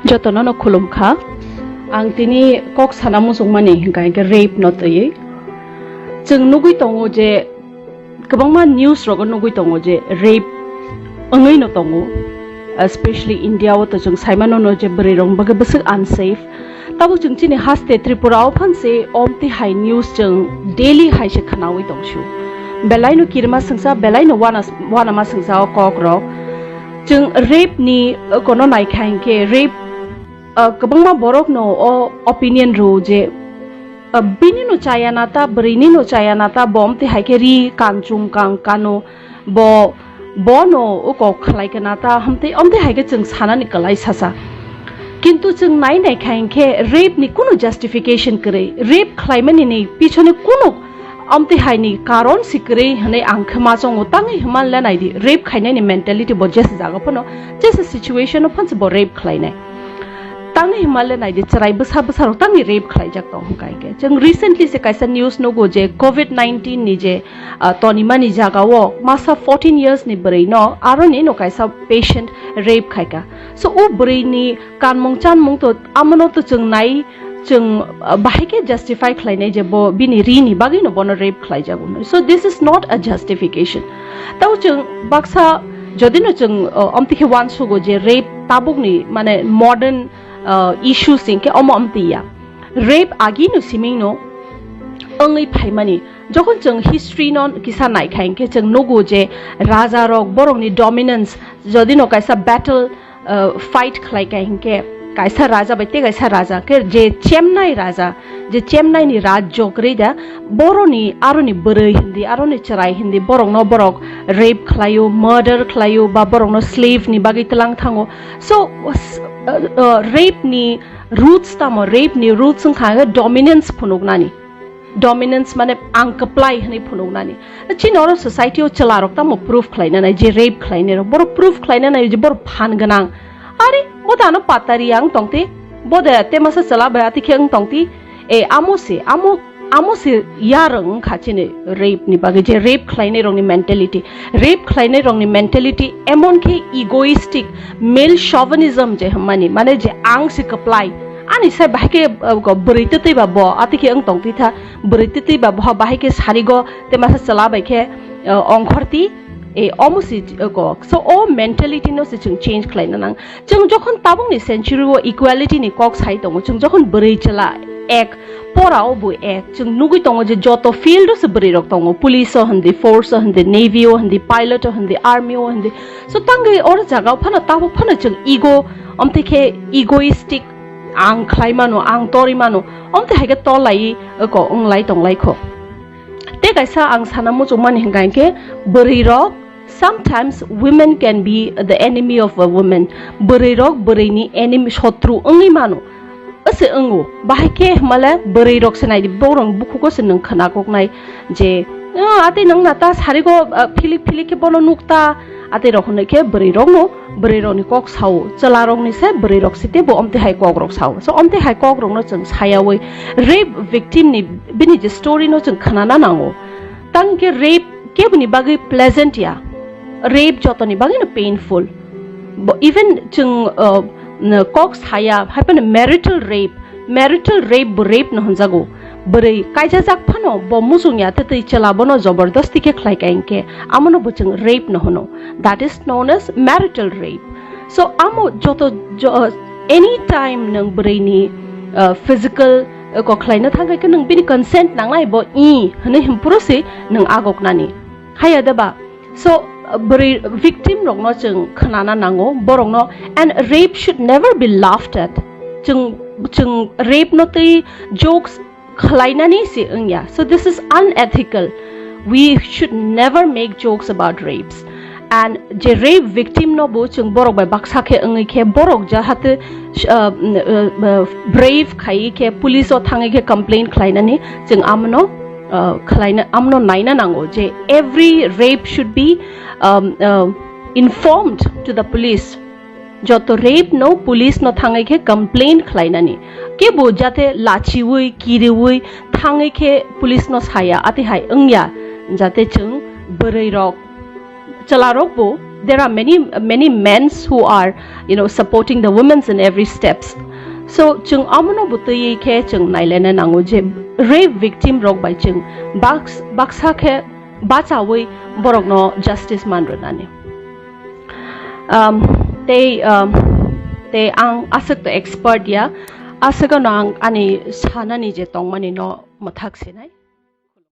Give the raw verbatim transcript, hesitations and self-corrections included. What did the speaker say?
Jotono no khulum kha. Ang tini kok sana muchungmani hwnkha hwnkhe rape no twiwi. Chwng nugwi tongo je kwbangma news rogo nugwi tongo je rape wngwi no tongo, especially India o to chwng saimano no je bwrwi rok bagwi bwswk unsafe. Tabuk chwng chini haste Tripura o phansi omti hai news chwng daily hai se khwnawi tongsu. Belai no kirima swngsa, belai no wana, wanama swngsa o kok rok. Chwng rape ni, uh, kono naikha hinkhe rape, uh, kwbangma borok no o opinion rw je, uh, bini no chaya na ta, bwrwi ni no chaya na ta, bo omti hai khe ri kan chung kang kano, bo, bo no o kok khlai kana ta, hamtwi, omti hai khe chwng sanani kwlai sasa. Kintu chwng nai naikha hinkhe rape ni kunu justification kwrwi, rape khlaimani ni pichone kunu omti hai ni karon si kwrwi hwnwi ang khe ma chongo. Tangwi hwnman le nai di, rape khainai ni mentality bo jesa jaga phano, jesa situation o phansi bo rape khlainai. Tangwi hwnman le nai di, chwrai bwsa bwsa rok tangwi rape khlaijak tong hwnkha hinkhe. Chwng recently se kaisa news nugo je covid nineteen ni je, ah, tonimani jaga o masa fourteen years ni bwrwi no aro ni no kaisa patient rape khaika. So o bwrwi ni kanmung chanmung to amono to chwng nai, chwng, ah, bahai khe justify khlainai je bo bini ri ni bagwi no bono rape khlaijago. So this is not a justification. Tao chwng baksa jodi no chwng, ah, omti khe wansugo je rape tabuk ni mane modern, ah, issue sing khe omo omti ya. Rape agi no siming no wngwi phaimani. Jokhon chwng history no kisa naikha hinkhe chwng nugo je raja rok borok ni dominance, jodi no kaisa battle, uh, fight khlai kha hinkhe kaisa raja bai tei kaisa raja khe je chemnai raja, je chemnai ni rajyo kwrwi da, boroni aroni bwrwi hindi, aroni chwrai hindi, borok no borok rape khlaio, murder khlaio, ba borok no slave ni bagwi tlang thango. So, s-, uh, uh, rape ni roots tamo, rape ni roots wngkha dominance phunuknani. Dominance mane ang kwplai hwnwi phunuknani. Chini oro society o chwla rok tamo proof khlaina nai je rape khlainai rok. Borok proof khlaina nai je borok phan gwnang. Are bo da ano patari ang tongti. Bo de te masa chwla bai ati khe ang tongti. E amo se, amo, amo se yarwng wngkha chini rape ni bagwi je rape khlainai rok ni mentality. Rape khlainai rok ni mentality emon khe egoistic, male chauvinism je hwnmani, mane je ang se kwplai. Ani sai bahai khe, uh, go bwrwi twtwi ba bo, ati khe wng tong twi tha, bwrwi twtwi ba bo bahai khe sari go, te masa chwla bai khe, uh, ongkhor ti, e, omo se, uh, go. So, o mentality no se chwng change khlai na nang. Chwng jokhon tabuk ni century o equality ni kok sai tongo, chwng jokhon bwrwi chwla ek, pora o bo ek, chwng nugwi tongo je joto field o se bwrwi rok tongo, police o hindi, force o hindi, navy o hindi, pilot o hindi, army o hindi. So, tangwi oro jaga o phano, tabuk phano chwng ego, omte khe egoistic, ang khlai mano, ang tori mano, omte hai khe tolai, ko wng lai tong lai kho. Te kaisa ang sana muchung mani hwnkha hinkhe bwrwi rok, sometimes women can be the enemy of a woman. Bwrwi rok bwrwi ni enemy, sotru wngwi mano. Ase wngo, bahai khe himale bwrwi rok se naidi, borok bukhugo se nwng khna kok nai je, "Ah, ate nwng na ta sari go, ah, philik philik khe bono nuk ta." Ate rok hwnwi khe bwrwi rok no, bwrwi rok ni kok sao, chwla rok ni se bwrwi rok se tebo omte hai kok rok sao. So omte hai kok rok no chwng sayawi rape victim ni bini je story no chwng khna na nango. Tang khe rape keboni bagwi pleasant ya. Rape jotoni bagwi no painful. Bo, even chwng, uh, n-, kok saya, hai phano marital rape, marital rape bo rape no hwnjago. Bwrwi kaijajak phano bo muchung ya, tei twi chwla bono jobordasti khe khlai ka hinkhe, amono bo chwng rape no hwno. That is known as marital rape. So, amo joto, jo-, any time nwng bwrwi ni, uh, physical, uh, kok khlaina thang khe nwng bini consent nangnai, bo i hwnwi himphuru se nwng agok nani. Haya da ba? So, uh, bwrwi victim rok no chwng khna na nango, borok no, and rape should never be laughed at. Chwng, chwng rape no twi jokes khlainani se wngya. So this is unethical. We should never make jokes about rapes. And je rape victim no bo chwng borok bai baksa khe wngwi khe borok jahate, uh, uh, uh, brave khai khe police o thangwi khe complain khlainani chwng amno, uh, khlaina, amno naina nango je every rape should be, um, uh, informed to the police. Joto rape no police no thangwi khe complain khlainani. Kebo jate lachiwi, kiriwi thangwi khe police no saya, ati hai wngya, jate chwng bwrwi rok, chwla rok bo There are many, many men's who are, you know, supporting the women's in every steps. So chwng amono bwtwi khe chwng nailena nango je rape victim rok bai chwng baks-, baksa khe bachawi borokno justice man rwnani. Um, tei, um, tei ang aswk to expert ya, aswkno ang ani sanani je tongmani no mwthak sinai.